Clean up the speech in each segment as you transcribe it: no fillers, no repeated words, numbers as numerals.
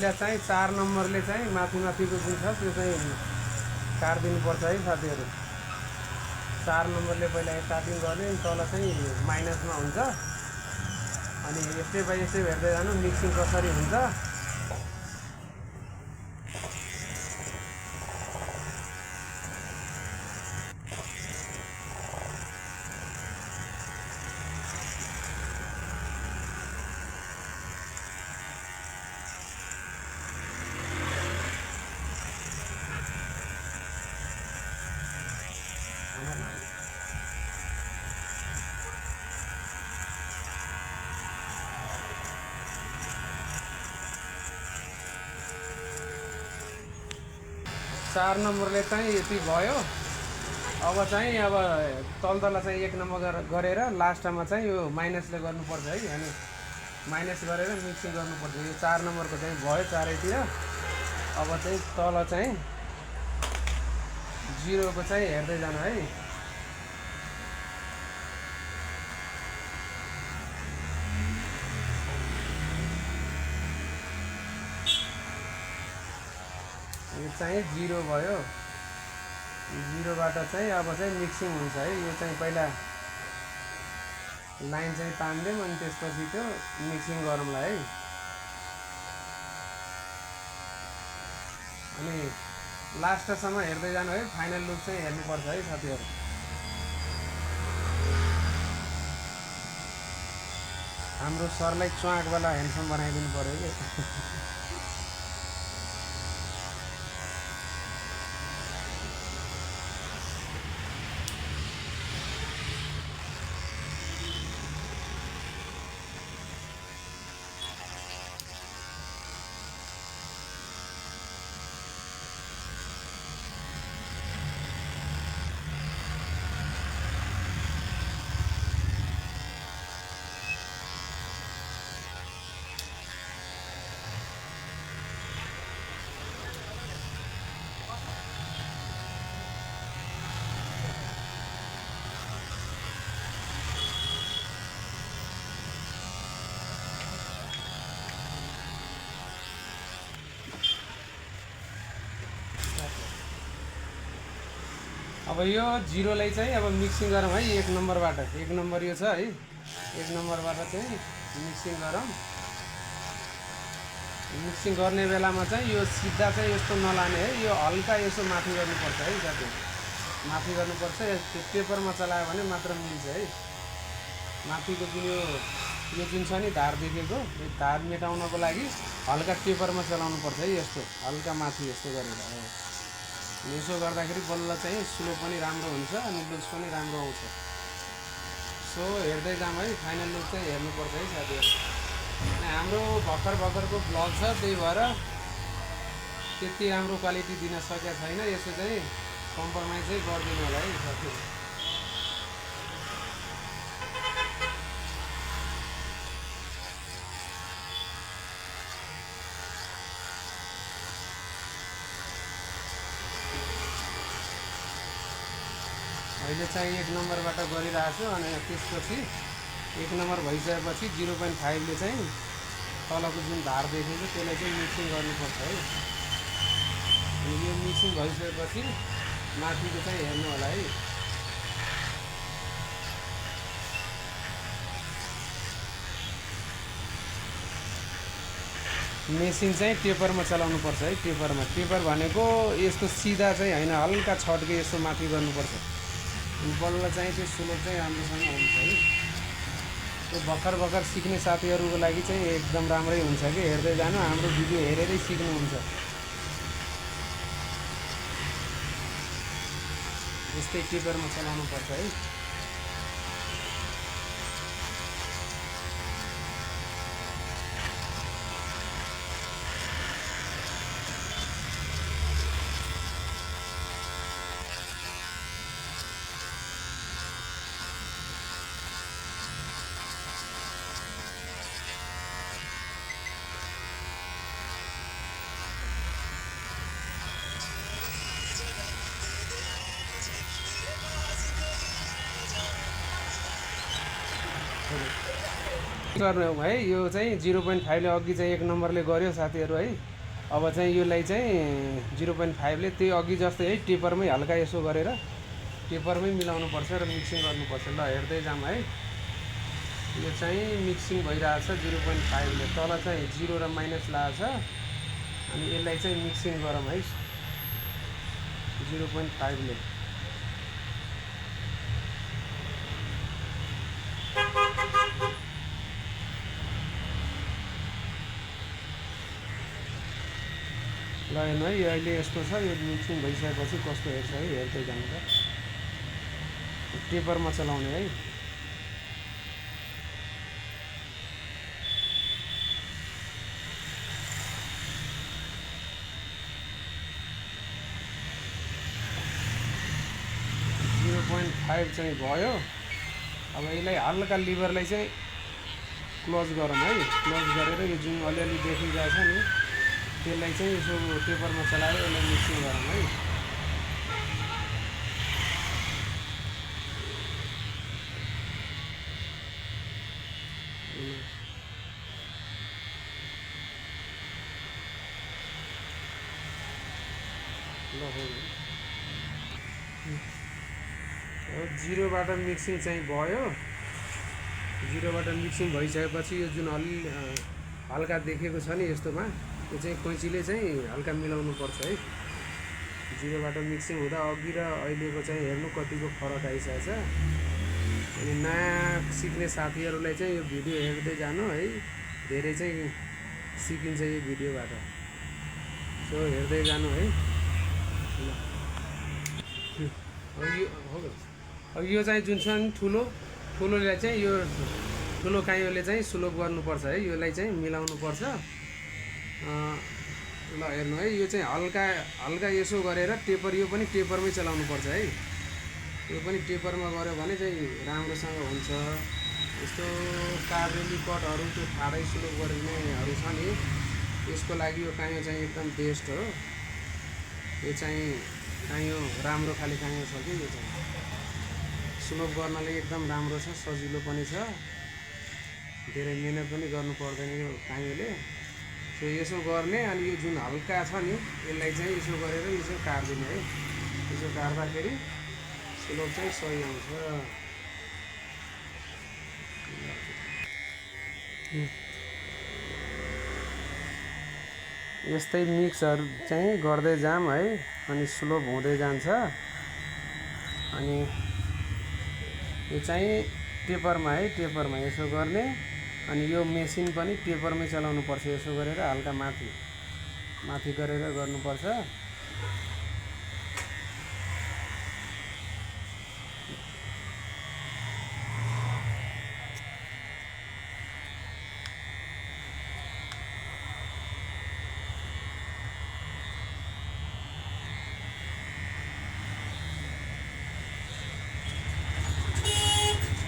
पहिला चाहिँ 4 नम्बरले चाहिँ माथि माथिको जुन छ त्यो चाहिँ काट्दिनुपर्छ है साथीहरू। 4 नम्बरले पहिला स्टार्टिङ गर्ने, तल चाहिँ माइनसमा हुन्छ। अनि स्टेप बाई स्टेप हेर्दै जानु मिक्सिङ कसरी हुन्छ। चार नम्बरले चाहिँ यति भयो। अब चाहिँ अब तल चाहिँ 1 नम्बर गरेर लास्टमा चाहिँ यो माइनसले गर्नुपर्छ है। अनि माइनस गरेर मिक्सिङ गर्नुपर्छ। यो 4 नम्बरको चाहिँ भयो चारैतिर। अब चाहिँ तल चाहिँ 0 को चाहिँ हेर्दै जानु है। यो चाहिँ 0 भयो। 0 बाट चाहिँ अब चाहिँ मिक्सिङ हुन्छ है। यो चाहिँ पहिला लाइन चाहिँ तान्दिउँ अनि त्यसपछि त्यो मिक्सिङ गरौँला है। अनि लास्टसम्म हेर्दै जानु है। फाइनल लुक चाहिँ हेर्नुपर्छ है साथीहरू। हाम्रो सरलाई च्वाकवाला ह्यान्डसम बनाइदिनु पर्यो कि। अब यो 0 लाई चाहिँ अब मिक्सिङ गरौँ है। 1 नम्बरबाट 1 नम्बर यो छ है। 1 नम्बरबाट चाहिँ मिक्सिङ गरौँ। मिक्सिङ गर्ने बेलामा चाहिँ यो सिधा चाहिँ यस्तो नलाने है। यो हल्का यसो माथि गर्नुपर्छ है साथी। माथि गर्नुपर्छ। त्यो पेपरमा चलायो भने मात्र मिल्छ है। माथिको जुन यो जुन छ नि धार देखेको, यो धार मेटाउनको लागि हल्का पेपरमा चलाउनु पर्छ है। यस्तो हल्का माथि यस्तो गरेर यसो गर्दाखेरि बल्ल चाहिँ स्लो पनि राम्रो हुन्छ अनि लुक्स पनि राम्रो आउँछ। सो हेर्दै जाम है। फाइनल लुक चाहिँ हेर्नुपर्छ है साथीहरू। हाम्रो भर्खरको ब्लग छ, त्यही भएर त्यति राम्रो क्वालिटी दिन सकेको छैन। यसो चाहिँ कम्प्रोमाइज चाहिँ गरिदिनु होला है साथीहरू। अहिले चाहिँ 1 नम्बरबाट गरिरहेको छु। अनि त्यसपछि 1 नम्बर भइसकेपछि 0.5 ले चाहिँ तलको जुन धार देखेको त्यसलाई चाहिँ मिक्सिङ गर्नुपर्छ है। अनि यो मिक्सिङ भइसकेपछि माथिको चाहिँ हेर्नु होला है। मेसिन चाहिँ टेपरमा चलाउनु पर्छ है। टेपर भनेको यस्तो सिधा चाहिँ हैन, हल्का छड्के यसो माथि गर्नुपर्छ। बल्ल चाहिँ त्यो स्लोप चाहिँ राम्रोसँग हुन्छ है। त्यो भर्खर सिक्ने साथीहरूको लागि चाहिँ एकदम राम्रै हुन्छ कि हेर्दै जानु। हाम्रो भिडियो हेरेरै सिक्नुहुन्छ। यस्तै टेपरमा चलाउनु पर्छ है। गर्ने हो है। यो चाहिँ 0.5 ले अघि चाहिँ 1 नम्बरले गर्यो साथीहरू है। अब चाहिँ यसलाई चाहिँ 0.5 ले त्यही अघि जस्तै है टेपरमै हल्का यसो गरेर टेपरमै मिलाउनु पर्छ र मिक्सिङ गर्नुपर्छ। ल हेर्दै जाम है। यो चाहिँ मिक्सिङ भइरहेछ 0.5 ले। तल चाहिँ 0 र माइनस लागेको छ। अनि यसलाई चाहिँ मिक्सिङ गरौँ है 0.5 ले। ल हेर्नु है, यो अहिले यस्तो छ। यो मिक्सिङ भइसकेपछि कस्तो हेर्छ है, हेर्दै जानु त। टेपरमा चलाउने है। .5 चाहिँ भयो। अब यसलाई हल्का लिभरलाई चाहिँ क्लोज गरौँ है। क्लोज गरेर यो जुन अलिअलि देखिरहेछ नि त्यसलाई चाहिँ यसो टेपरमा चलाएर यसलाई मिक्सिङ गरौँ है। अब 0बाट मिक्सिङ चाहिँ भयो। 0बाट मिक्सिङ भइसकेपछि यो जुन हल्का देखेको छ नि यस्तोमा, यो चाहिँ कैँचीले चाहिँ हल्का मिलाउनु पर्छ है। 0बाट मिक्सिङ हुँदा अघि र अहिलेको चाहिँ हेर्नु कतिको फरक आइसकेको छ। अनि नयाँ सिक्ने साथीहरूलाई चाहिँ यो भिडियो हेर्दै जानु है, धेरै चाहिँ सिकिन्छ यो भिडियोबाट। सो हेर्दै जानु है। अब यो चाहिँ जुन छ नि ठुलोलाई चाहिँ यो ठुलो काइँयोले चाहिँ स्लोप गर्नुपर्छ है। यसलाई चाहिँ मिलाउनुपर्छ। ल हेर्नु है, यो चाहिँ हल्का यसो गरेर टेपर, यो पनि टेपरमै चलाउनुपर्छ है। यो पनि टेपरमा गऱ्यो भने चाहिँ राम्रोसँग हुन्छ। यस्तो कार्बेली कटहरू त्यो ठाडै स्लोप गरिनेहरू छ नि, यसको लागि यो काइँयो चाहिँ एकदम बेस्ट हो। यो चाहिँ काइँयो राम्रो खाले काइँयो छ कि यो चाहिँ स्लोप गर्नले एकदम राम्रो छ, सजिलो पनि छ, धेरै मिहिनेत पनि गर्नु पर्दैन यो काइँयोले। सो यसो गर्ने। अनि यो जुन हल्का छ नि यसलाई चाहिँ यसो गरेर यसो काट्दिने है। यसो काट्दाखेरि स्लोप चाहिँ सही आउँछ। यस्तै मिक्सहरू चाहिँ गर्दै जाम है। अनि स्लोप हुँदै जान्छ। अनि यो चाहिँ टेपरमा है, टेपरमा यसो गर्ने। अनि यो मेसिन पनि टेपरमै चलाउनु पर्छ। यसो गरेर हल्का माथि गरेर गर्नुपर्छ।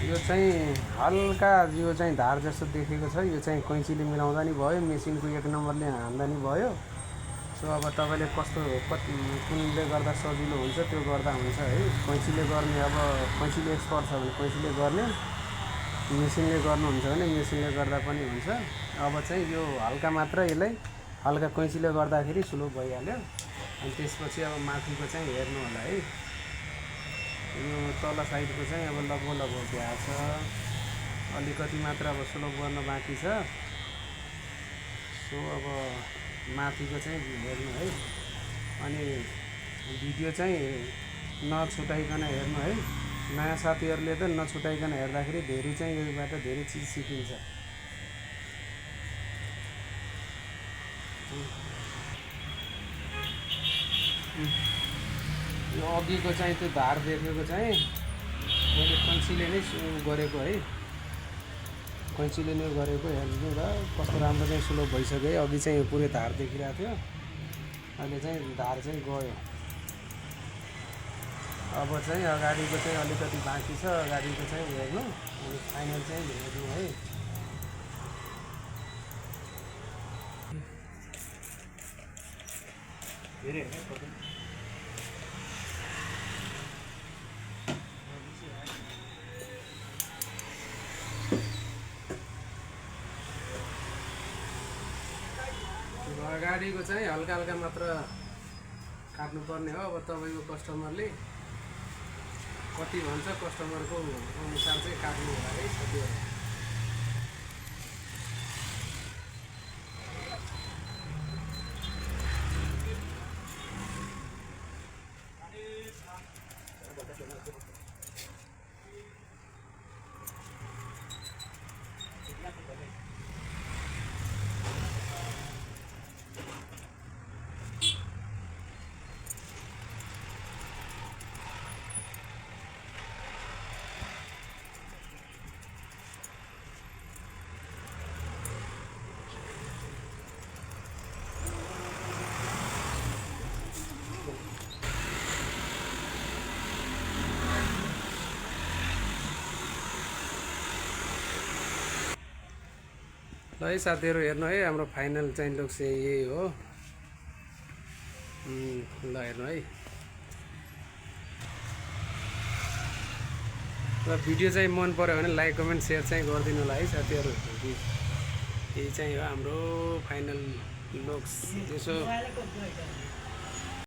यो चाहिँ हल्का यो चाहिँ धार जस्तो देखेको छ। यो चाहिँ कैँचीले मिलाउँदा नि भयो, मेसिनको 1 नम्बरले हान्दा नि भयो। सो अब तपाईँले कुनले गर्दा सजिलो हुन्छ त्यो गर्दा हुन्छ है। कैँचीले गर्ने, अब कैँचीले एक्सपर्ट छ भने कैँचीले गर्ने, मेसिनले गर्नुहुन्छ भने मेसिनले गर्दा पनि हुन्छ। अब चाहिँ यो हल्का मात्र यसलाई हल्का कैँचीले गर्दाखेरि स्लोप भइहाल्यो। अनि त्यसपछि अब माथिको चाहिँ हेर्नु होला है। यो तल साइडको चाहिँ अब लगभग भ्या छ, अलिकति मात्र अब स्लोप गर्न बाँकी छ। सो अब माथिको चाहिँ हेर्नु है। अनि भिडियो चाहिँ नछुटाइकन हेर्नु है। नयाँ साथीहरूले त नछुटाइकन हेर्दाखेरि धेरै चाहिँ योबाट धेरै चिज सिकिन्छ। यो अघिको चाहिँ त्यो धार देखेको चाहिँ मैले कैँचीले नै गरेको है। कैँचीले नै गरेको हेर्नु र कस्तो राम्रो चाहिँ स्लोप भइसक्यो है। अघि चाहिँ पुरै धार देखिरहेको थियो, अहिले चाहिँ धार चाहिँ गयो। अब चाहिँ अगाडिको चाहिँ अलिकति बाँकी छ। अगाडिको चाहिँ हेर्नु अनि फाइनल चाहिँ हेर्नु है। धेरै अगाडि तपाईँको चाहिँ हल्का हल्का मात्र काट्नुपर्ने हो। अब तपाईँको कस्टमरले कति भन्छ कस्टमरको अनुसार चाहिँ काट्नु होला है साथीहरू। ल है साथीहरू हेर्नु है, हाम्रो फाइनल चाहिँ लुक चाहिँ यही हो। ल हेर्नु है। र भिडियो चाहिँ मन पर्यो भने लाइक कमेन्ट सेयर चाहिँ गरिदिनु होला है साथीहरू। यही चाहिँ हो हाम्रो फाइनल लुक्स। यसो